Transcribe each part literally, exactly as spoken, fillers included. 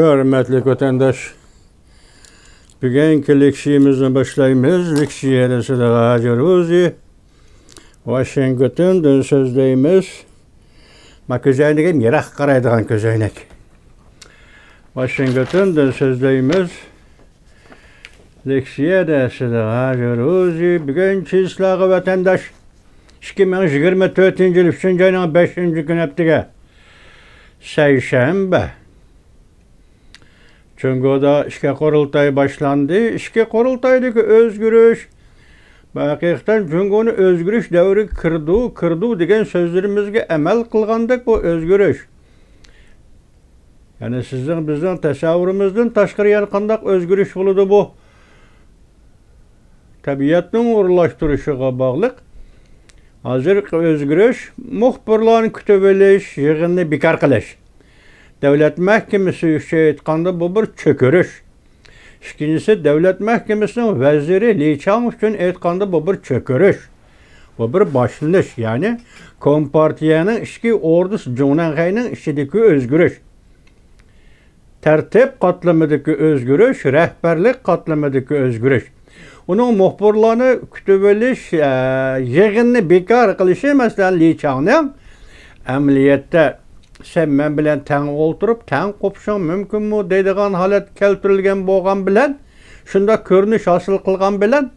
ھۆرمەتلىك ۋەتەنداش، بۈگۈنكى لېكسىيەمىزنى باشلايمىز. لېكسىيەدە سىدىق ھاجى روزى، ۋاشىنگتوندىن سۆزلەيمىز. ما كۆزەينىكىم يىراق قارايدىغان كۆزەينەك. ۋاشىنگتوندىن سۆزلەيمىز. لېكسىيەدە سىدىق ھاجى روزى. بۈگۈن چىسلاغا ۋەتەنداش، ئىككى مىڭ يىگىرمە تۆتىنچى يىل ئۈچىنچى ئاينىڭ بەشىنچى كۈنى، ھەپتىگە سەيشەنبە. جۇڭگودا ئىككى قۇرۇلتاي باشلاندى. ئىككى قۇرۇلتايدىكى ئۆزگىرىش، بۇ ھەقىقەتەن جۇڭگونى ئۆزگىرىش دەۋرىگە كىرىدۇ، كىرىدۇ دېگەن سۆزلىرىمىزگە ئەمەل قىلغاندەك بۇ ئۆزگىرىش. يەنى سىزنىڭ، بىزنىڭ تەسەۋۋۇرىمىزدىن تاشقىرى يەنە قانداق ئۆزگىرىش بولىدۇ بۇ؟ تەبىئەتنىڭ ئورۇنلاشتۇرۇشىغا باغلىق. ھازىرقى ئۆزگىرىش، مۇخبىرلارنى كۈتۈۋېلىش، يىغىننى بىكار قىلىش. دۆلەت مەھكىمىسى ئۈچۈن ئېيتقاندا، بۇ بىر چۆكۈرۈش. ئىككىنچىسى، دۆلەت مەھكىمىسىنىڭ ۋەزىرى لى چاڭ ئۈچۈن ئېيتقاندا، بۇ بىر چۆكۈرۈش. بۇ بىر باشلىنىش، يەنى كومپارتىيەنىڭ ئىچكى ئوردىسى جۇڭنەنخەينىڭ ئىچىدىكى ئۆزگىرىش. تەرتىپ قاتلىمىدىكى ئۆزگىرىش، رەھبەرلىك قاتلىمىدىكى ئۆزگىرىش. ئۇنىڭ مۇخبىرلارنى كۈتۈۋېلىش، ئە، يىغىننى بىكار قىلىشى، مەسىلەن، لى چاڭنىڭ ئەمەلىيەتتە «سەن مەن بىلەن تەڭ ئولتۇرۇپ، تەڭ قوپۇشۇڭ مۇمكىنمۇ؟» دەيدىغان ھالەت كەلتۈرۈلگەن بولغان بىلەن، شۇنداق كۆرۈنۈش ھاسىل قىلغان بىلەن،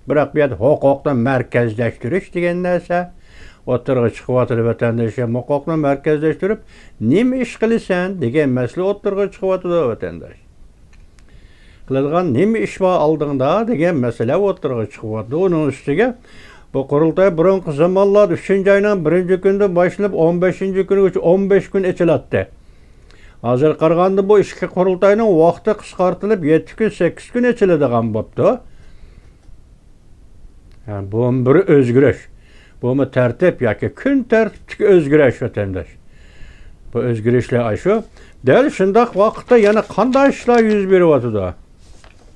بىراق بۇ يەردە ھوقۇقنى مەركەزلەشتۈرۈش دېگەن نەرسە ئوتتۇرىغا چىقىۋاتىدۇ، ۋەتەنداشلار. ھوقۇقنى مەركەزلەشتۈرۈپ، نېمە ئىش قىلىسەن دېگەن مەسىلە ئوتتۇرىغا چىقىۋاتىدۇ، ۋەتەنداش. قىلىدىغان نېمە ئىش بار ئالدىڭدا دېگەن مەسىلە ئوتتۇرىغا چىقىۋاتىدۇ. ئۇنىڭ ئۈستىگە بۇ قۇرۇلتاي بۇرۇنقى زامانلاردا ئۈچىنچى ئاينىڭ بىرىنچى كۈنىدىن باشلاپ ئون بەشىنچى كۈنىگىچە ئون بەش كۈن ئېچىلاتتى. ھازىر قارىغاندا بۇ ئىككى قۇرۇلتاينىڭ ۋاقتى قىسقارتىلىپ، يەتتە كۈن، سەككىز كۈن ئېچىلىدىغان بوپتۇ. ھە، بۇمۇ بىر ئۆزگىرىش. بۇمۇ تەرتىپ ياكى كۈن تەرتىپتىكى ئۆزگىرىش، ۋەتەنداش. بۇ ئۆزگىرىشلەر ئاشۇ. دەل شۇنداق ۋاقىتتا يەنە قانداق ئىشلار يۈز بېرىۋاتىدۇ؟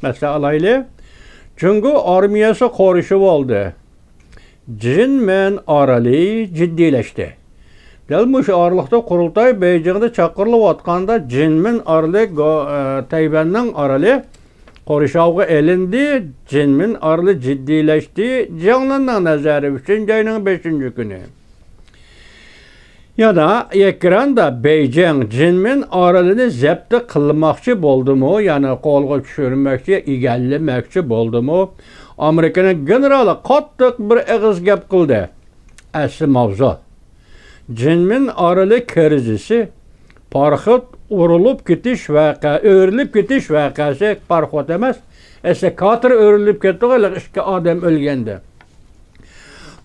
مەسىلەن ئالايلى، جۇڭگو ئارمىيەسى قورشىۋالدى. جىنمېن ئارىلى جىددىيلەشتى. دەل مۇشۇ ئارىلىقتا قۇرۇلتاي بېيجىڭدا چاقىرىلىۋاتقاندا، جىنمېن ئارىلى گو-، ئە، تەيۋەننىڭ ئارىلى قورشاۋغا ئېلىندى، جىنمېن ئارىلى جىددىيلەشتى. جياڭلىننىڭ نەزەرى ئۈچىنچى ئاينىڭ بەشىنچى كۈنى. يەنە ئېكراندا بېيجىڭ جىنمېن ئارىلىنى زەپتى قىلماقچى بولدىمۇ، يەنى قولغا چۈشۈرمەكچى، ئىگىلىمەكچى بولدىمۇ، ئامېرىكىنىڭ گېنېرالى قاتتىق بىر ئېغىز گەپ قىلدى. ئەسلى ماۋزۇ، جىنمېن ئارىلى كىرىزىسى، پاراخوت ئۇرۇلۇپ كېتىش ۋەقە-، ئۆرۈلۈپ كېتىش ۋەقەسى، پاراخوت ئەمەس، ئەسلى كاتېر ئۆرۈلۈپ كەتتىغۇ، ھېلىقى ئىككى ئادەم ئۆلگەندە.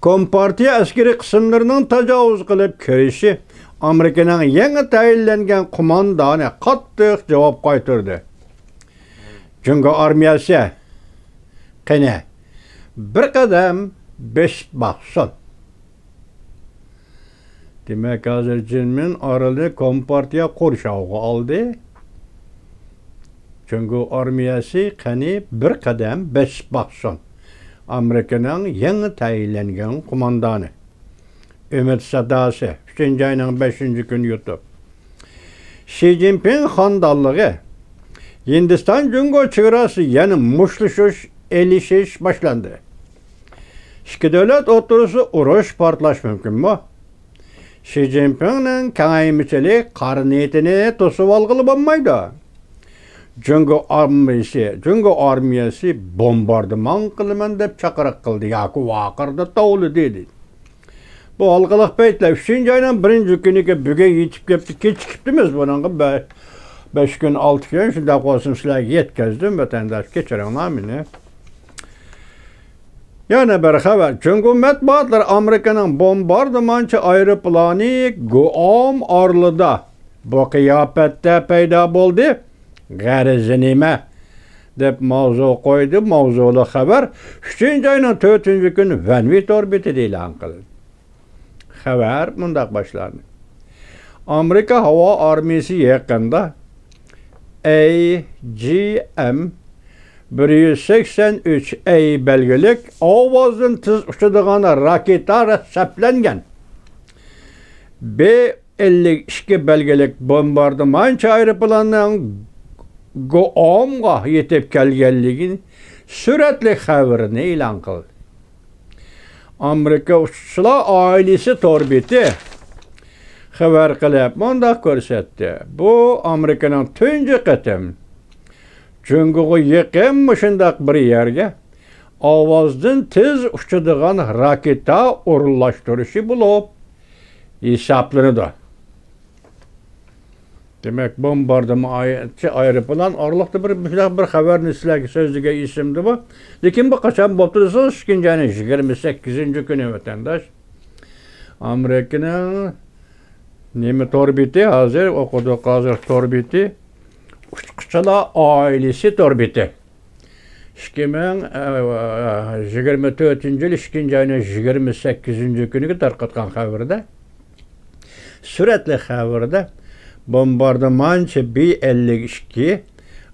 كومپارتىيە ئەسكىرىي قىسىملىرىنىڭ تاجاۋۇز قىلىپ كىرىشى ئامېرىكىنىڭ يېڭى تەيىنلەنگەن قوماندانى قاتتىق جاۋاب قايتۇردى. جۇڭگو ئارمىيەسى، قېنى، بىر قەدەم بېسىپ باقسۇن. دېمەك، ھازىر جىنمىن ئارىلىنى كومپارتىيە قورشاۋغا ئالدى. جۇڭگو ئارمىيەسى قېنى بىر قەدەم بېسىپ باقسۇن. ئامېرىكىنىڭ يېڭى تەيىنلەنگەن قوماندانى. ئۈمىد ساداسى، ئۈچىنچى ئاينىڭ بەشىنچى كۈنى يۇتۇپ. شى جىنپىڭ خانىدانلىقى. ھىندىستان جۇڭگو چېگراسى يەنە مۇشتلىشىش، ئېلىشىش باشلاندى. ئىككى دۆلەت ئوتتۇرىسىدا ئۇرۇش پارتلاش مۇمكىنمۇ؟ شى جىنپىڭنىڭ كېڭەيمىچىلىك قارا نىيىتىنى توسۇۋالغىلى بولمايدۇ. جۇڭگو ئارمىيەسى، جۇڭگو ئارمىيەسى بومباردىمان قىلىمەن دەپ چاقىرىق قىلدى ياكى ۋارقىرىدى، توۋلىدى، دېدى. بۇ ھالقىلىق پەيتلەر ئۈچىنچى ئاينىڭ بىرىنچى كۈنىگە بۈگۈن يېتىپ كەپتۇ، كېچىكىپتىمىز بۇنىڭغا بە-، بەش كۈن، ئالتە كۈن، شۇنداق بولسىمۇ سىلەرگە يەتكۈزدۈم، ۋەتەنداش، كەچۈرۈڭلار مېنى. يەنە بىر خەۋەر. جۇڭگو مەتبۇئاتلىرى ئامېرىكىنىڭ بومباردىمانچى ئايروپىلانى گۇئام ئارىلىدا بۇ قىياپەتتە پەيدا بولدى. غەرىزى نېمە؟ دەپ ماۋزۇ قويدى. ماۋزۇلۇق خەۋەر ئۈچىنچى ئاينىڭ تۆتىنچى كۈنى ۋەنۋى تور بېتىدە ئېلان قىلىندى. خەۋەر مۇنداق باشلاندى. ئامېرىكا ھاۋا ئارمىيىسى يېقىندا ئەي جى ئەم بىر يۈز سەكسەن ئۈچ ئەي بەلگىلىك ئاۋازدىن تېز ئۇچىدىغان راكېتا سەپلەنگەن بې ئەللىك ئىككى بەلگىلىك بومباردىمانچى ئايروپىلاننىڭ گۇئامغا يېتىپ كەلگەنلىكىنى سۈرەتلىك خەۋىرىنى ئېلان قىلدى. ئامېرىكا ئۇچقۇچىلار ئائىلىسى تور بېتى خەۋەر قىلىپ مۇنداق كۆرسەتتى: بۇ ئامېرىكىنىڭ تۇنجى قېتىم جۇڭگوغا يېقىن مۇشۇنداق بىر يەرگە ئاۋازدىن تېز ئۇچىدىغان راكېتا ئورۇنلاشتۇرۇشى بولۇپ ھېسابلىنىدۇ. دېمەك، بومباردىمانچى ئايروپىلان ئارىلىقتا بىر، مۇشۇنداق بىر خەۋەرنى سىلەرگە سۆزلىگەن ئېسىمدىمۇ؟ لېكىن بۇ قاچان بوپتۇ دېسىڭىز، ئىككىنچى ئاينىڭ يىگىرمە سەككىزىنچى كۈنى، ۋەتەنداش. ئامېرىكىنىڭ نېمە تور بېتى ھازىر؟ ئوقۇدۇق ھازىر تور بېتى. ئۇچقۇچىلار ئائىلىسى تور بېتى. ئىككى مىڭ يىگىرمە تۆتىنچى يىل ئىككىنچى ئاينىڭ يىگىرمە سەككىزىنچى كۈنىگە تارقاتقان خەۋىرىدە، سۈرەتلىك خەۋىرىدە، بومباردىمانچى بى ئەللىك ئىككى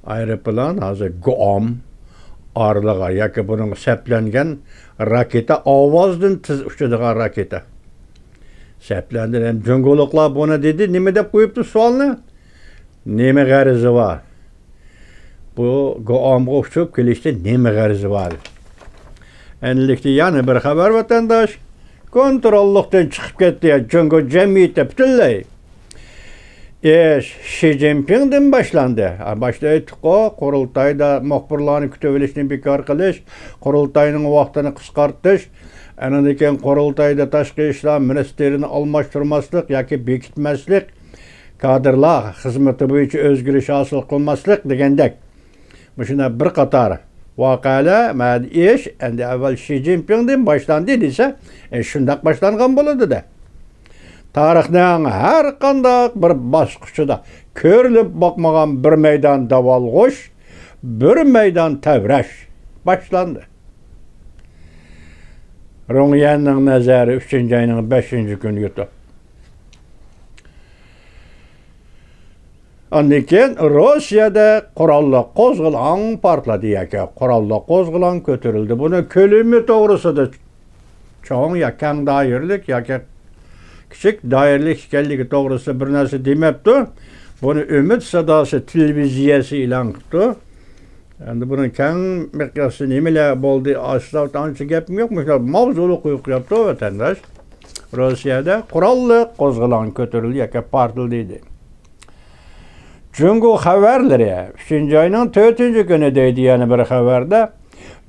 ئايروپىلان ھازىر گۇئام ئارىلىغا ياكى بۇنىڭغا سەپلەنگەن راكېتا، ئاۋازدىن تېز ئۇچىدىغان راكېتا سەپلەندى. ھەم جۇڭگولۇقلار بۇنى دېدى، نېمە دەپ قويۇپتۇ سوئالنى؟ نېمە غەرىزى بار؟ بۇ گۇئامغا ئۇچۇپ كېلىشتە نېمە غەرىزى بار؟ ئەنىلىكتە يەنە بىر خەۋەر، ۋەتەنداش. كونتروللۇقتىن چىقىپ كەتتى جۇڭگو جەمئىيىتى پۈتۈنلەي. ئىش شى جىنپىڭدىن باشلاندى. ھە، باشتا ئېيتتۇققۇ، قۇرۇلتايدا مۇخبىرلارنى كۈتۈۋېلىشنى بىكار قىلىش، قۇرۇلتاينىڭ ۋاقتىنى قىسقارتىش، ئاندىن كېيىن قۇرۇلتايدا تاشقى ئىشلار مىنىستىرىنى ئالماشتۇرماسلىق ياكى بېكىتمەسلىك، كادىرلار خىزمىتى بويىچە ئۆزگىرىش ھاسىل قىلماسلىق دېگەندەك مۇشۇنداق بىر قاتار ۋەقەلەر، مەن ئىش ئەندى ئەۋۋەل شى جىنپىڭدىن باشلاندى دېسە، ئە، شۇنداق باشلانغان بولىدۇ-دە. تارىخنىڭ ھەر قانداق بىر باسقۇچىدا كۆرۈلۈپ باقمىغان بىر مەيدان داۋالغۇش، بىر مەيدان تەۋرەش باشلاندى. رۇڭيەننىڭ نەزەرى ئۈچىنچى ئاينىڭ بەشىنچى كۈنى يۇتۇپ. ئاندىن كېيىن روسىيەدە قوراللىق قوزغىلاڭ پارتلىدى ياكى قوراللىق قوزغىلاڭ كۆتۈرۈلدى. بۇنىڭ كۆلىمى توغرىسىدا، چوڭ يا كەڭ دائىرىلىك ياكى كىچىك دائىرىلىك ئىكەنلىكى توغرىسىدا بىر نەرسە دېمەپتۇ. بۇنى ئۈمىد ساداسى تېلېۋىزىيەسى ئېلان قىپتۇ. ئەمدى بۇنىڭ كەڭ مىقياسى نېمىلەر بولدى؟ ئاشۇ ئانچە گەپمۇ يوق. مۇشۇ ماۋزۇلۇق قويۇپ قويۇپتۇ، ۋەتەنداش. روسىيەدە قوراللىق قوزغىلاڭ كۆتۈرۈلدى ياكى پارتلىدى. جۇڭگو خەۋەرلىرى، ئۈچىنچى ئاينىڭ تۆتىنچى كۈنى دەيدۇ يەنە بىر خەۋەردە.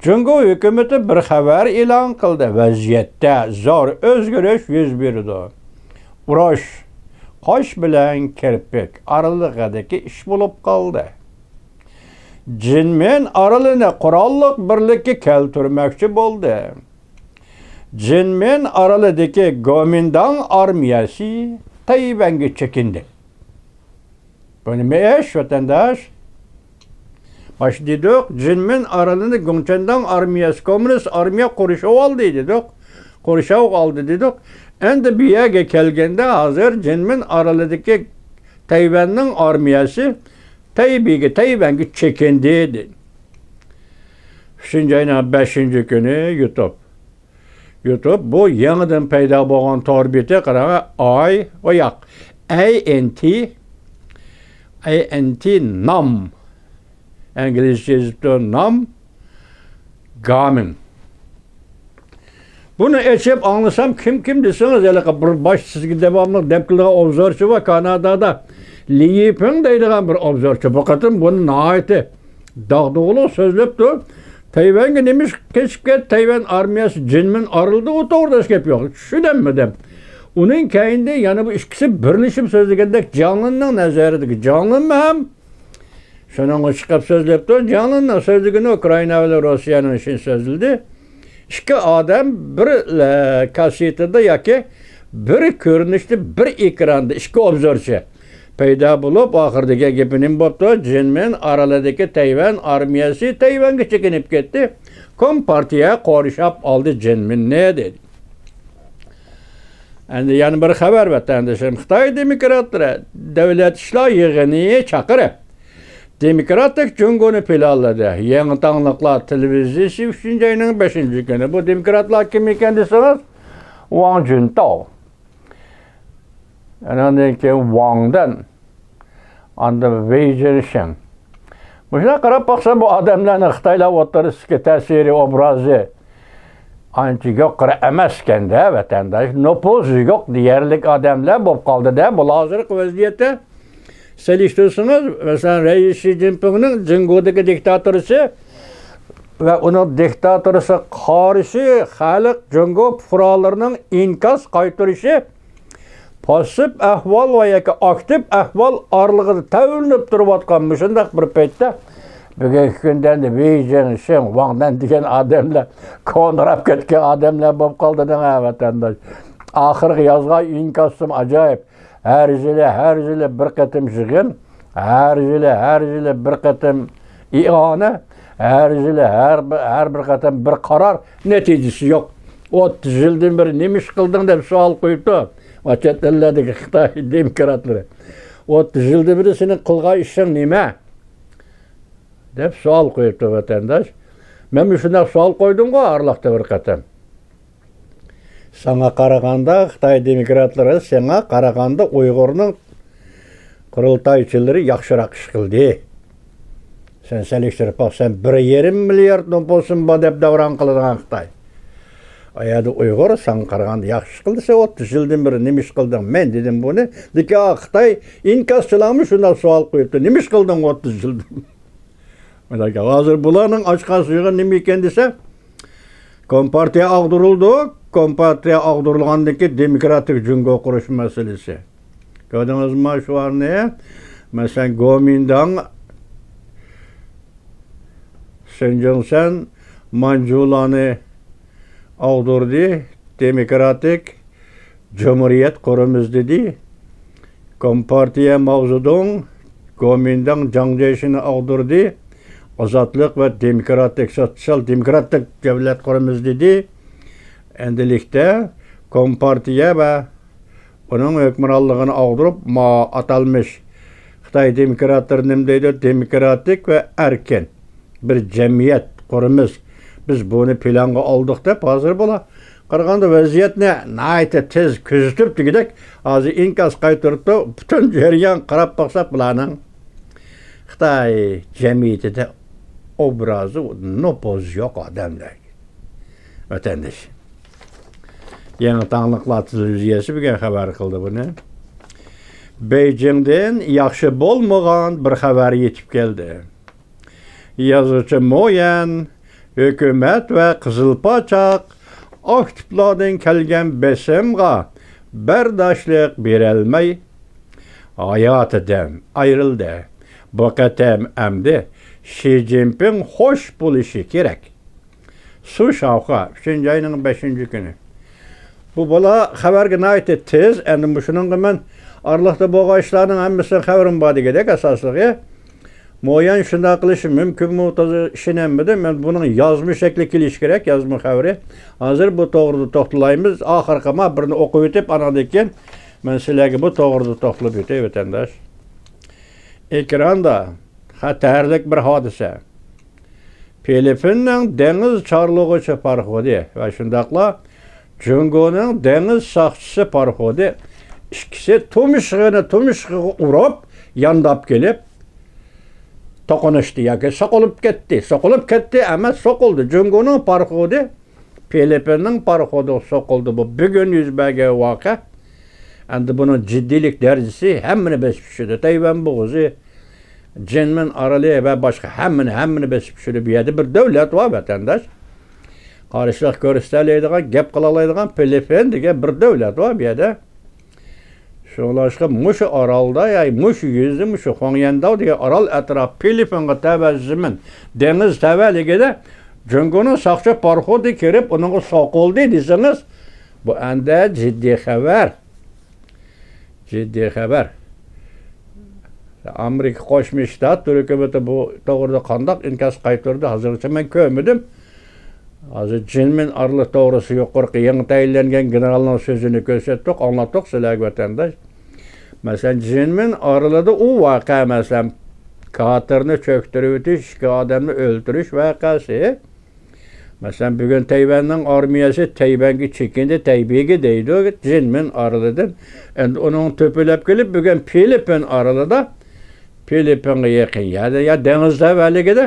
جۇڭگو ھۆكۈمىتى بىر خەۋەر ئېلان قىلدى. ۋەزىيەتتە زور ئۆزگىرىش يۈز بېرىدۇ. ئۇرۇش قاش بىلەن كىرپىك ئارىلىقىدىكى ئىش بولۇپ قالدى. جىنمىن ئارىلىنى قوراللىق بىرلىككە كەلتۈرمەكچى بولدى. جىنمىن ئارىلىدىكى گومىنداڭ ئارمىيەسى تەيۋەنگە چېكىندى. بۇ نېمە ئىش، ۋەتەنداش؟ باشتا دېدۇق، جىنمىن ئارىلىنى گوڭچەنداڭ ئارمىيەسى، كوممۇنىست ئارمىيە قورشاۋ ئالدى دېدۇق. قورشاۋغا ئالدى دېدۇق. ئەمدى بۇ يەرگە كەلگەندە، ھازىر جىنمىن ئارىلىدىكى تەيۋەننىڭ ئارمىيەسى تەيبېيگە، تەيۋەنگە چېكىندى دېدى. ئۈچىنچى ئاينىڭ بەشىنچى كۈنى يۇتۇپ. يۇتۇپ، بۇ يېڭىدىن پەيدا بولغان تور بېتى، قاراڭ، ئاي، ئۇ ياق، ئەي ئېن تى، ئەي ئېن تى نام. ئىنگلىزچە يېزىپتۇ، نام گامىن. بۇنى ئېچىپ ئاڭلىسام، كىم، كىم دېسىڭىز، ھېلىقى بىر باش سىزگە داۋاملىق دەپ كېلىدىغان ئوبزورچى بار، كانادادا لى يىپىڭ دەيدىغان بىر ئوبزورچى. بۇ قېتىم بۇنى ناھايىتى داغدۇغىلىق سۆزلەپتۇ. تەيۋەنگە نېمە ئىش كېچىپ كەتتى؟ تەيۋەن ئارمىيەسى جىنمىن ئارىلىدى، ئۇ توغرىدا ھېچ گەپ يوق. چۈشىنەممۇ دەپ. ئۇنىڭ كەينىدە يەنە بۇ ئىككىسى بىرلىشىپ سۆزلىگەندەك، جياڭلىننىڭ نەزىرىدىكى، جياڭلىنمۇ ھەم شۇنىڭغا چىقىپ سۆزلەپتۇ. جياڭلىننىڭ سۆزلىگىنى ئۇكرائىنا بىلەن روسىيەنىڭ ئىشىنى سۆزلىدى. ئىككى ئادەم بىر، ئە، كاسسېتىدا ياكى بىر كۆرۈنۈشتە، بىر ئېكراندا ئىككى ئوبزورچى پەيدا بولۇپ، ئاخىرىدىكى گېپى نېمە بوپتۇ؟ جىنمىن ئارىلىدىكى تەيۋەن ئارمىيەسى تەيۋەنگە چېكىنىپ كەتتى. كومپارتىيە قورشاپ ئالدى جىنمىننى، دېدى. ئەمدى يەنە بىر خەۋەر، ۋەتەندىشىم. خىتاي دېموكراتلىرى دۆلەت ئىشلار يىغىنى چاقىرىپ، دېموكراتىك جۇڭگونى پىلانلىدى. يېڭى تاڭلىقلار تېلېۋىزىيىسى ئۈچىنچى ئاينىڭ بەشىنچى كۈنى. بۇ دېموكراتلار كىم ئىكەن دېسىڭىز، ۋاڭ جۈنتاۋ. ئاندىن كېيىن ۋاڭ دەن. ئاندىن ۋېي جىنشېڭ. مۇشۇنداق قاراپ باقسام، بۇ ئادەملەرنىڭ خىتايلار ئوتتۇرىسىدىكى تەسىرى، ئوبرازى ئانچە يۇقىرى ئەمەسكەندە، ۋەتەنداش. نوپۇزى يوق دېيەرلىك ئادەملەر بولۇپ قالدى-دە، بۇ ھازىرقى ۋەزىيەتتە. سېلىشتۇرسىڭىز، مەسىلەن، رەئىس شى جىنپىڭنىڭ جۇڭگودىكى دىكتاتورىسى ۋە ئۇنىڭ دىكتاتورىسىغا قارشى خەلق، جۇڭگو پۇقرالىرىنىڭ ئىنكاس قايتۇرۇشى، پاسسىپ ئەھۋال ۋە ياكى ئاكتىپ ئەھۋال ئارىلىقىدا تەۋرىنىپ تۇرۇۋاتقان مۇشۇنداق بىر پەيتتە، بۈگۈنكى كۈندە ئەمدى ۋېي جىڭ، شېڭ ۋاڭدەن دېگەن ئادەملەر كونىراپ كەتكەن ئادەملەر بولۇپ قالدى دەڭ، ھە، ۋەتەنداش. ئاخىرقى يازغان ئىنكاسىم ئاجايىپ. ھەر يىلى، ھەر يىلى بىر قېتىم يىغىن، ھەر يىلى، ھەر يىلى بىر قېتىم ئىئانە، ھەر يىلى ھەر بىر، ھەر بىر قېتىم بىر قارار، نەتىجىسى يوق. ئوتتۇز يىلدىن بېرى نېمە ئىش قىلدىڭ دەپ سوئال قويۇپتۇ. ۋە چەت ئەللەردىكى خىتاي دېموكراتلىرى. ئوتتۇز يىلدىن بېرى سېنىڭ قىلغان ئىشىڭ نېمە؟ دەپ سوئال قويۇپتۇ ۋەتەنداش. مەن مۇشۇنداق سوئال قويدۇمغۇ ئارىلىقتا بىر قېتىم. ساڭا قارىغاندا خىتاي دېموكراتلىرى ساڭا قارىغاندا ئۇيغۇرنىڭ قۇرۇلتايچىلىرى ياخشىراق ئىش قىلدى. سەن سېلىشتۇرۇپ باق، سەن بىر يېرىم مىليارد نوپۇسۇم بار دەپ داۋراڭ قىلىدىغان خىتاي. ئۇ يەردە ئۇيغۇر ساڭا قارىغاندا ياخشى ئىش قىلدى، سەن ئوتتۇز يىلدىن بېرى نېمە ئىش قىلدىڭ؟ مەن دېدىم بۇنى. لېكىن ئا خىتاي ئىنكاسچىلارمۇ شۇنداق سوئال قويۇپتۇ، نېمە ئىش قىلدىڭ ئوتتۇز يىلدىن؟ ھازىر بۇلارنىڭ ئاچقان سۇيىغا نېمە ئىكەن دېسە، كومپارتىيە ئاغدۇرۇلىدۇ. كومپارتىيە ئاغدۇرۇلغاندىن كېيىن دېموكراتىك جۇڭگو قۇرۇش مەسىلىسى. كۆردىڭىزمۇ شۇلارنى؟ مەسىلەن، گومىنداڭ، سېن جۇڭسەن، مانجۇلارنى ئاغدۇردى، دېموكراتىك جۇمھۇرىيەت قۇرىمىز دېدى. كومپارتىيە ماۋزېدۇڭ، گومىنداڭ جاڭ جيېشىنى ئاغدۇردى. ئازادلىق ۋە دېموكراتىك، سوتسىيال دېموكراتىك دۆلەت قۇرىمىز دېدى. ئەمدىلىكتە كومپارتىيە ۋە ئۇنىڭ ھۆكۈمرانلىقىنى ئاغدۇرۇپ، ما ئاتالمىش خىتاي دېموكراتلىرى نېمە دەيدۇ؟ دېموكراتىك ۋە ئەركىن بىر جەمئىيەت قۇرىمىز. بىز بۇنى پىلانغا ئالدۇق دەپ، ھازىر بۇلار قارىغاندا ۋەزىيەتنى ناھايىتى تېز كۆزىتىپ دېگۈدەك، ھازىر ئىنكاس قايتۇرۇپتۇ. پۈتۈن جەريان قاراپ باقساق، بۇلارنىڭ خىتاي جەمئىيىتىدە ئوبرازى، نوپۇزى يوق ئادەملەر. ۋەتەنداش. يېڭى تاڭلىقلار تېلېۋىزىيەسى بۈگۈن خەۋەر قىلدى بۇنى. بېيجىڭدىن ياخشى بولمىغان بىر خەۋەر يېتىپ كەلدى. يازغۇچى مو يەن، ھۆكۈمەت ۋە قىزىل پاچاق ئاكتىپلاردىن كەلگەن بېسىمغا بەرداشلىق بېرەلمەي، ھاياتىدىن ئايرىلدى. بۇ قېتىم ئەمدى شى جىنپىڭ خوش بولۇشى كېرەك. سۇ شاۋخۇا، ئۈچىنچى ئاينىڭ بەشىنچى كۈنى. بۇ بالا خەۋەرگە ناھايىتى تېز. ئەمدى مۇشۇنىڭغا مەن ئارىلىقتا بولغان ئىشلارنىڭ ھەممىسىنىڭ خەۋىرىم بار دېگۈدەك ئاساسلىقى. مو يەن شۇنداق قىلىشى مۇمكىنمۇ، تازا ئىشىنەلمىدىم. مەن بۇنىڭ يازما شەكلى كېلىشى كېرەك، يازما خەۋىرى. ھازىر بۇ توغرىدا توختىلايمىز. ئاخىرقى ما بىرنى ئوقۇپ ئۆتۈپ، ئانىڭدىن كېيىن مەن سىلەرگە بۇ توغرىدا توختىلىپ ئۆتەي، ۋەتەنداش. ئېكراندا خەتەرلىك بىر ھادىسە. فىلىپپىننىڭ دېڭىز چارلىغۇچى پاراخودى ۋە شۇنداقلا جۇڭگونىڭ دېڭىز ساقچىسى پاراخودى ئىككىسى تۇمشۇقىنى تۇمشۇقىغا ئۇرۇپ، يانداپ كېلىپ توقۇنۇشتى ياكى سوقۇلۇپ كەتتى. سوقۇلۇپ كەتتى ئەمەس، سوقۇلدى. جۇڭگونىڭ پاراخودى فىلىپپىننىڭ پاراخودىغا سوقۇلدى. بۇ بۈگۈن يۈز بەرگەن ۋەقە. ئەمدى بۇنىڭ جىددىيلىك دەرىجىسى ھەممىنى بېسىپ چۈشىدۇ. تەيۋەن بوغۇزى، جىنمىن ئارىلى ۋە باشقا ھەممىنى، ھەممىنى بېسىپ چۈشىدۇ. بۇ يەردە بىر دۆلەت بار، ۋەتەنداش. قارشىلىق كۆرسىتەلەيدىغان، گەپ قىلالايدىغان فىلىپپىن دېگەن بىر دۆلەت بار بۇ يەردە. شۇڭلاشقا مۇشۇ ئارالدا، يا مۇشۇ يېزا، مۇشۇ خۇاڭيەنداۋ دېگەن ئارال ئەتراپ، فىلىپپىنغا تەۋە زېمىن، دېڭىز تەۋەلىكىدە جۇڭگونىڭ ساقچى پاراخودى كىرىپ، ئۇنىڭغا سوقۇلدى دېسىڭىز، بۇ ئەندە جىددىي خەۋەر. جىددىي خەۋەر. ئامېرىكا قوشما شتات ھۆكۈمىتى بۇ توغرىدا قانداق ئىنكاس قايتۇردى، ھازىرغىچە مەن كۆرمىدىم. ھازىر جىنمىن ئارىلى توغرىسى يۇقىرىقى يېڭى تەيىنلەنگەن گېنېرالنىڭ سۆزىنى كۆرسەتتۇق، ئاڭلاتتۇق سىلەرگە، ۋەتەنداش. مەسىلەن، جىنمىن ئارىلىدا ئۇ ۋەقە، مەسىلەن، كاتېرنى چۆكتۈرۈۋېتىش، ئىككى ئادەمنى ئۆلتۈرۈش ۋەقەسى. مەسىلەن، بۈگۈن تەيۋەننىڭ ئارمىيەسى تەيۋەنگە چېكىندى، تەيبېيگە دەيدۇ، جىنمىن ئارىلىدىن. ئەمدى ئۇنىڭ تۆپىلەپ كېلىپ، بۈگۈن فىلىپپىن ئارىلىدا فىلىپپىنغا يېقىن يەردە، يا دېڭىز تەۋەلىكىدە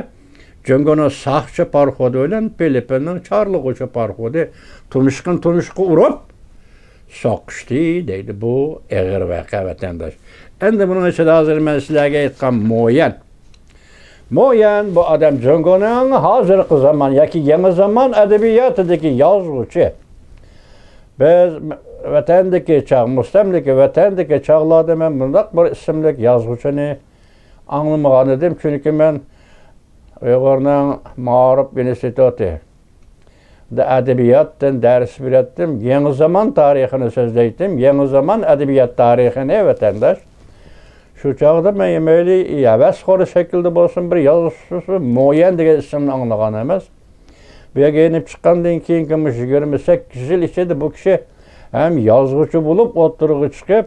جۇڭگونىڭ ساقچى پاراخوتى بىلەن فىلىپپىننىڭ چارلىغۇچى پاراخوتى تۇمشۇقىنى تۇمشۇققا ئۇرۇپ سوقۇشتى دەيدۇ. بۇ ئېغىر ۋەقە، ۋەتەنداش. ئەمدى بۇنىڭ ئىچىدە ھازىر مەن سىلەرگە ئېيتقان مو يەن. مو يەن بۇ ئادەم جۇڭگونىڭ ھازىرقى زامان ياكى يېڭى زامان ئەدەبىياتىدىكى يازغۇچى. بىز ۋەتەندىكى چاغ، مۇستەملىكە ۋەتەندىكى چاغلاردا مەن بۇنداق بىر ئىسىملىك يازغۇچىنى ئاڭلىمىغان ئىدىم، چۈنكى مەن ئۇيغۇرنىڭ مائارىپ ئىنستىتۇتىدا ئەدەبىياتتىن دەرس بېرەتتىم، يېڭى زامان تارىخىنى سۆزلەيتتىم، يېڭى زامان ئەدەبىيات تارىخىنى، ۋەتەنداش. شۇ چاغدا مەن مەيلى ھەۋەسخور شەكىلدە بولسۇن، بىر يازغۇچى مو يەن دېگەن ئىسىمنى ئاڭلىغان ئەمەس. بۇ يەرگە يېنىپ چىققاندىن كېيىنكى مۇشۇ يىگىرمە سەككىز يىل ئىچىدە بۇ كىشى ھەم يازغۇچى بولۇپ ئوتتۇرىغا چىقىپ،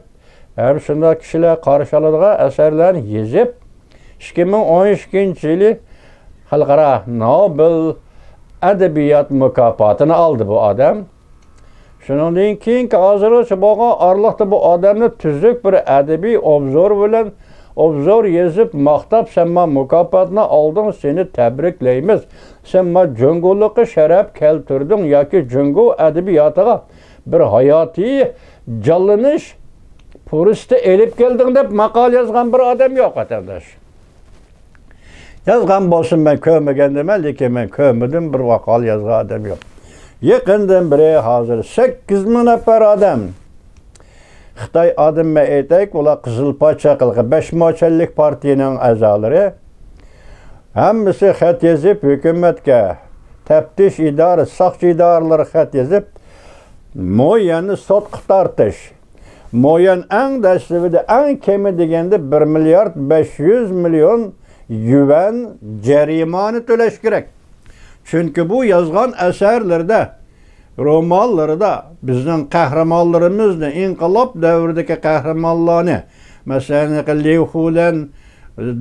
ھەم شۇنداق كىشىلەر قارشى ئالىدىغان ئەسەرلەرنى يېزىپ، ئىككى مىڭ ئون ئىككىنچى يىلى خەلقئارا نوبېل ئەدەبىيات مۇكاپاتىنى ئالدى بۇ ئادەم. شۇنىڭدىن كېيىنكى ھازىرغىچە بولغان ئارىلىقتا بۇ ئادەمنى تۈزۈك بىر ئەدەبىي ئوبزور بىلەن ئوبزور يېزىپ ماختاپ، سەن ما مۇكاپاتنى ئالدىڭ، سېنى تەبرىكلەيمىز. سەن ما جۇڭگولۇققا شەرەپ كەلتۈردۈڭ ياكى جۇڭگو ئەدەبىياتىغا بىر ھاياتىي جانلىنىش پۇرسىتى ئېلىپ كەلدىڭ دەپ ماقالە يازغان بىر ئادەم يوق، ۋەتەنداش. يازغان بولسۇن، مەن كۆرمىگەن دېمەن، لېكىن مەن كۆرمىدىم، بىر ماقالە يازغان ئادەم يوق. يېقىندىن بېرى ھازىر سەككىز مىڭ نەپەر ئادەم، خىتاي ئادەم، مەن ئېيتايلى، ئۇلار قىزىل پاچاقلىق بەش مو چەنلىك پارتىيىنىڭ ئەزالىرى، ھەممىسى خەت يېزىپ ھۆكۈمەتكە، تەپتىش ئىدارە، ساقچى ئىدارىلىرىغا خەت يېزىپ، مو يەننى سوتقا تارتىش، مو يەن ئەڭ دەسلىپىدە، ئەڭ كېمى دېگەندە بىر مىليارد بەش يۈز مىليون يۈەن جەرىمانە تۆلەش كېرەك. چۈنكى بۇ يازغان ئەسەرلىرىدە، رومانلىرىدا بىزنىڭ قەھرىمانلىرىمىزنى، ئىنقىلاب دەۋرىدىكى قەھرىمانلارنى، مەسىلەن، ليۇ خۇلەن،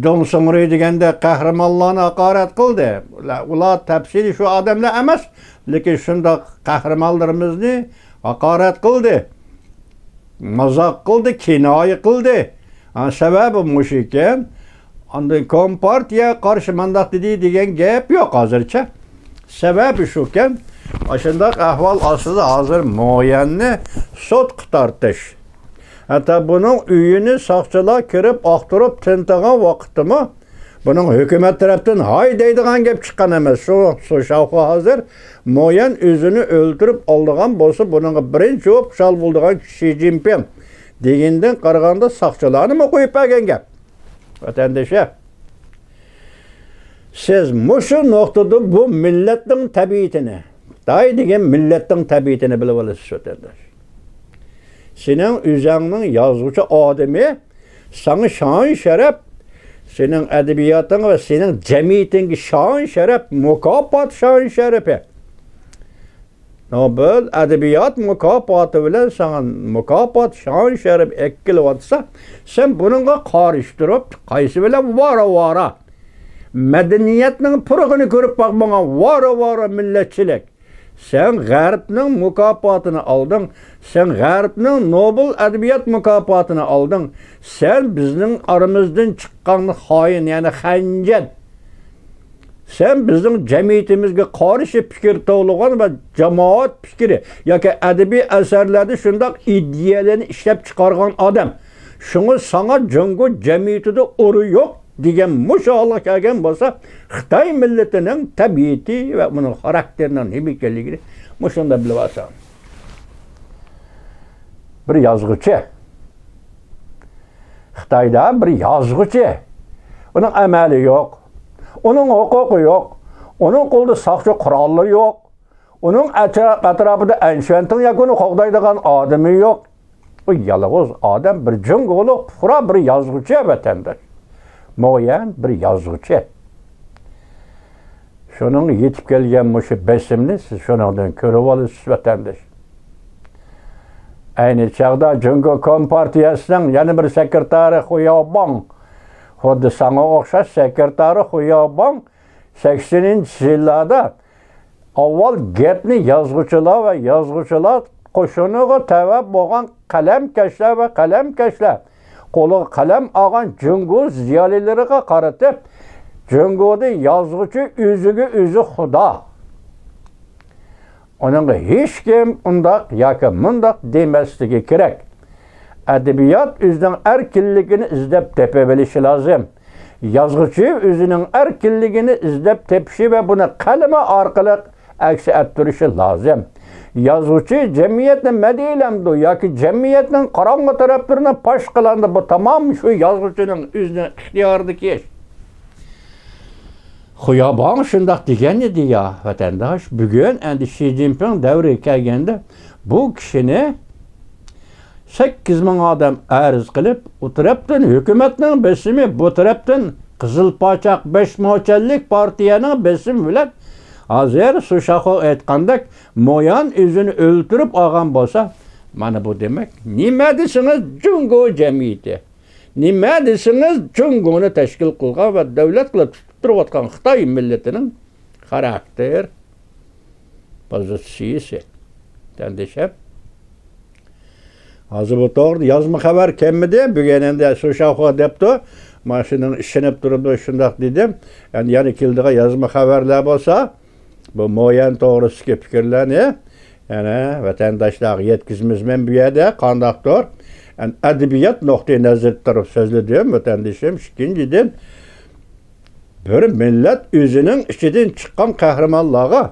دۇڭ سۇڭرى دېگەندەك قەھرىمانلارنى ھاقارەت قىلدى. ئۇلار تەپسىلىي شۇ ئادەملەر ئەمەس، لېكىن شۇنداق قەھرىمانلىرىمىزنى ھاقارەت قىلدى، مازاق قىلدى، كىنايە قىلدى. ھا، سەۋەبى مۇشۇ ئىكەن. ئاندىن كومپارتىيە قارشى مانداق دېدى دېگەن گەپ يوق ھازىرچە. سەۋەبى شۇكەن، ئاشۇنداق ئەھۋال ئاستىدا ھازىر مو يەننى سوتقا تارتىش. ھەتتا بۇنىڭ ئۆيىنى ساقچىلار كىرىپ ئاختۇرۇپ تىنتىغان ۋاقىتتىمۇ بۇنىڭ ھۆكۈمەت تەرەپتىن ھاي دەيدىغان گەپ چىققان ئەمەس. شۇ، شۇ شاۋخۇ ھازىر مو يەن ئۆزىنى ئۆلتۈرۈپ ئالىدىغان بولسا، بۇنىڭغا بىرىنچى بولۇپ خۇشال بولىدىغان كىشى شى جىنپىڭ دېگىنىدىن قارىغاندا ساقچىلارنىمۇ قويۇپ بەرگەن گەپ. ۋەتەندىشى، سىز مۇشۇ نۇقتىدا بۇ مىللەتنىڭ تەبىئىتىنى، خىتاي دېگەن مىللەتنىڭ تەبىئىتىنى بىلىۋالىسىز، ۋەتەنداش. سېنىڭ ئۆزۈڭنىڭ يازغۇچى ئادىمى ساڭا شان-شەرەپ، سېنىڭ ئەدەبىياتىڭ ۋە سېنىڭ جەمئىيىتىڭگە شان-شەرەپ، مۇكاپات شان-شەرىپى. نوبېل ئەدەبىيات مۇكاپاتى بىلەن ساڭا مۇكاپات شان-شەرەپ ئەكېلىۋاتسا، سەن بۇنىڭغا قارشى تۇرۇپ، قايسى بىلەن ۋارا-ۋارا مەدەنىيەتنىڭ پۇرىقىنى كۆرۈپ باقمىغان ۋارا-ۋارا مىللەتچىلىك. سەن غەربنىڭ مۇكاپاتىنى ئالدىڭ، سەن غەربنىڭ نوبېل ئەدەبىيات مۇكاپاتىنى ئالدىڭ، سەن بىزنىڭ ئارىمىزدىن چىققان خائىن، يەنى خەنجەر. سەن بىزنىڭ جەمئىيىتىمىزگە قارشى پىكىر توۋلىغان ۋە جامائەت پىكرى ياكى ئەدەبىي ئەسەرلەردە شۇنداق ئىدىيەلەرنى ئىشلەپ چىقارغان ئادەم. شۇڭا ساڭا جۇڭگو جەمئىيىتىدە ئورۇن يوق دېگەن مۇشۇ ھالغا كەلگەن بولسا، خىتاي مىللىتىنىڭ تەبىئىتى ۋە ئۇنىڭ خاراكتېرىنىڭ نېمە ئىكەنلىكىنى مۇشۇنداق بىلىۋالساڭ. بىر يازغۇچى. خىتايدا بىر يازغۇچى. ئۇنىڭ ئەمەلى يوق. ئۇنىڭ ھوقۇقى يوق. ئۇنىڭ قولىدا ساقچى قوراللىرى يوق. ئۇنىڭ ئەترا-، ئەتراپىدا ئەنشۈەنتىڭ ياكى ئۇنى قوغدايدىغان ئادىمى يوق. ئۇ يالغۇز ئادەم، بىر جۇڭگولۇق پۇقرا، بىر يازغۇچى، ۋەتەنداش. مو يەن بىر يازغۇچى. شۇنىڭغا يېتىپ كەلگەن مۇشۇ بېسىمنى سىز شۇنىڭدىن كۆرۈۋالىسىز، ۋەتەنداش. ئەينى چاغدا جۇڭگو كومپارتىيەسىنىڭ يەنە بىر سېكرېتارى خۇياۋباڭ، خۇددى ساڭا ئوخشاش سېكرېتارى خۇياۋباڭ سەكسىنىنچى يىللاردا ئاۋۋال گەپنى يازغۇچىلار ۋە يازغۇچىلار قوشۇنىغا تەۋە بولغان قەلەمكەشلەر ۋە قەلەمكەشلەر قولىغا قەلەم ئالغان جۇڭگو زىيالىيلىرىغا قارىتىپ، جۇڭگودا يازغۇچى ئۆزىگە ئۆزى خۇدا. ئۇنىڭغا ھېچكىم ئۇنداق ياكى مۇنداق دېمەسلىكى كېرەك. ئەدەبىيات ئۆزىنىڭ ئەركىنلىكىنى ئىزدەپ تېپىۋېلىشى لازىم. يازغۇچى ئۆزىنىڭ ئەركىنلىكىنى ئىزدەپ تېپىشى ۋە بۇنى قەلىمى ئارقىلىق ئەكس ئەتتۈرۈشى لازىم. يازغۇچى جەمئىيەتنى مەدھىيەلەمدۇ ياكى جەمئىيەتنىڭ قاراڭغۇ تەرەپلىرىنى پاش قىلامدۇ، بۇ تامام شۇ يازغۇچىنىڭ ئۆزىنىڭ ئىختىيارىدىكى ئىش. خۇياباڭ شۇنداق دېگەن ئىدى يا، ۋەتەنداش. بۈگۈن ئەمدى شى جىنپىڭ دەۋرىگە كەلگەندە، بۇ كىشىنى سەككىز مىڭ ئادەم ئەرز قىلىپ، ئۇ تەرەپتىن ھۆكۈمەتنىڭ بېسىمى، بۇ تەرەپتىن قىزىل پاچاق، بەش موچەنلىك پارتىيەنىڭ بېسىمى بىلەن، ھازىر سۇشاخۇ ئېيتقاندەك، مو يەن ئۆزىنى ئۆلتۈرۈپ ئالغان بولسا، مانا بۇ دېمەك، نېمە دېسىڭىز جۇڭگو جەمئىيىتى، نېمە دېسىڭىز جۇڭگونى تەشكىل قىلغان ۋە دۆلەت قىلىپ تۇتۇپ تۇرۇۋاتقان خىتاي مىللىتىنىڭ خاراكتېر پوزىتسىيىسى. تەڭدىشىم، ھازىر بۇ توغرىدا يازما خەۋەر كەلمىدى. بۈگۈن ئەمدى سۇشاخۇ دەپتۇ. مانا شۇنىڭ ئىشىنىپ تۇرۇپ شۇنداق دېدىم. ئەمدى يەنە كېلىدىغان يازما خەۋەرلەر بولسا، بۇ مو يەن توغرىسىدىكى پىكىرلەرنى يەنە ۋەتەنداشلارغا يەتكۈزىمىز. مەن بۇ يەردە قانداقتۇر، يەنى ئەدەبىيات نۇقتىئى نەزىرىدىن تۇرۇپ سۆزلىدىم، ۋەتەندىشىم. ئىككىنچىدىن، بىر مىللەت ئۆزىنىڭ ئىچىدىن چىققان قەھرىمانلارغا،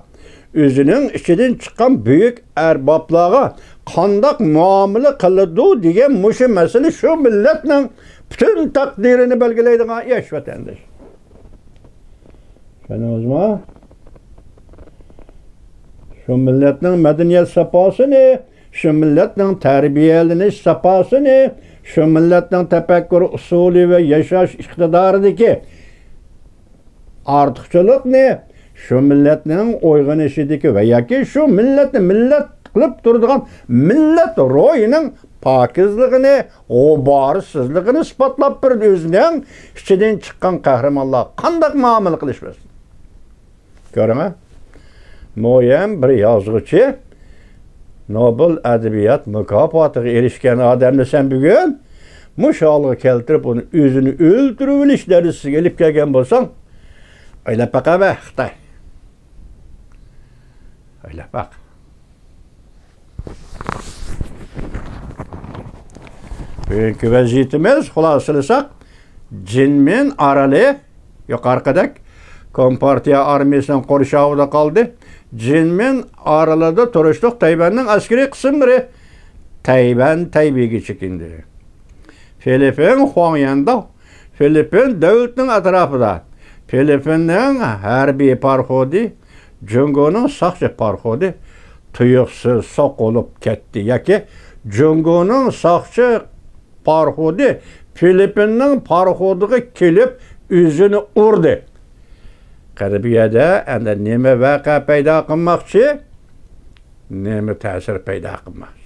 ئۆزىنىڭ ئىچىدىن چىققان بۈيۈك ئەربابلارغا قانداق مۇئامىلە قىلىدۇ دېگەن مۇشۇ مەسىلە شۇ مىللەتنىڭ پۈتۈن تەقدىرىنى بەلگىلەيدىغان ئىش، ۋەتەنداش. چۈشەندىڭىزمۇ؟ شۇ مىللەتنىڭ مەدەنىيەت ساپاسىنى، شۇ مىللەتنىڭ تەربىيەلىنىش ساپاسىنى، شۇ مىللەتنىڭ تەپەككۇر ئۇسۇلى ۋە ياشاش ئىقتىدارىدىكى ئارتۇقچىلىقنى، شۇ مىللەتنىڭ ئويغىنىشىدىكى ۋە ياكى شۇ مىللەتنى مىللەت قىلىپ تۇرىدىغان مىللەت روھىنىڭ پاكىزلىقىنى، غۇبارسىزلىقىنى ئىسپاتلاپ بېرىدۇ. ئۆزىنىڭ ئىچىدىن چىققان قەھرىمانلار قانداق مۇئامىلە قىلىش بىلسۇن. كۆرۈڭە، مو يەن بىر يازغۇچى، نوبېل ئەدەبىيات مۇكاپاتىغا ئېرىشكەن ئادەمنى سەن بۈگۈن مۇشۇ ھالغا كەلتۈرۈپ، ئۇنى ئۆزىنى ئۆلتۈرۈۋېلىش دەرىجىسىگە ئېلىپ كەلگەن بولساڭ، ئويلاپ باقاۋە، خىتاي. ئويلاپ باق. بۈگۈنكى ۋەزىيىتىمىز، خۇلاسىلىساق، جىنمىن ئارىلى يۇقىرىقىدەك كومپارتىيە ئارمىيىسىنىڭ قورشاۋىدا قالدى. جىنمىن ئارىلىدا تۇرۇشلۇق تەيۋەننىڭ ئەسكىرىي قىسىملىرى تەيۋەن تەيبېيگە چېكىندى. فىلىپپىن خۇاڭيەنداۋ فىلىپپىن دۆلىتىنىڭ ئەتراپىدا فىلىپپىننىڭ ھەربىي پاراخودى، جۇڭگونىڭ ساقچى پاراخودى تۇيۇقسىز سوقۇلۇپ كەتتى ياكى جۇڭگونىڭ ساقچى پاراخودى فىلىپپىننىڭ پاراخودىغا كېلىپ ئۆزىنى ئۇردى. قېنى بۇ يەردە ئەمدى نېمە ۋەقە پەيدا قىلماقچى؟ نېمە تەسىر پەيدا قىلماقچى؟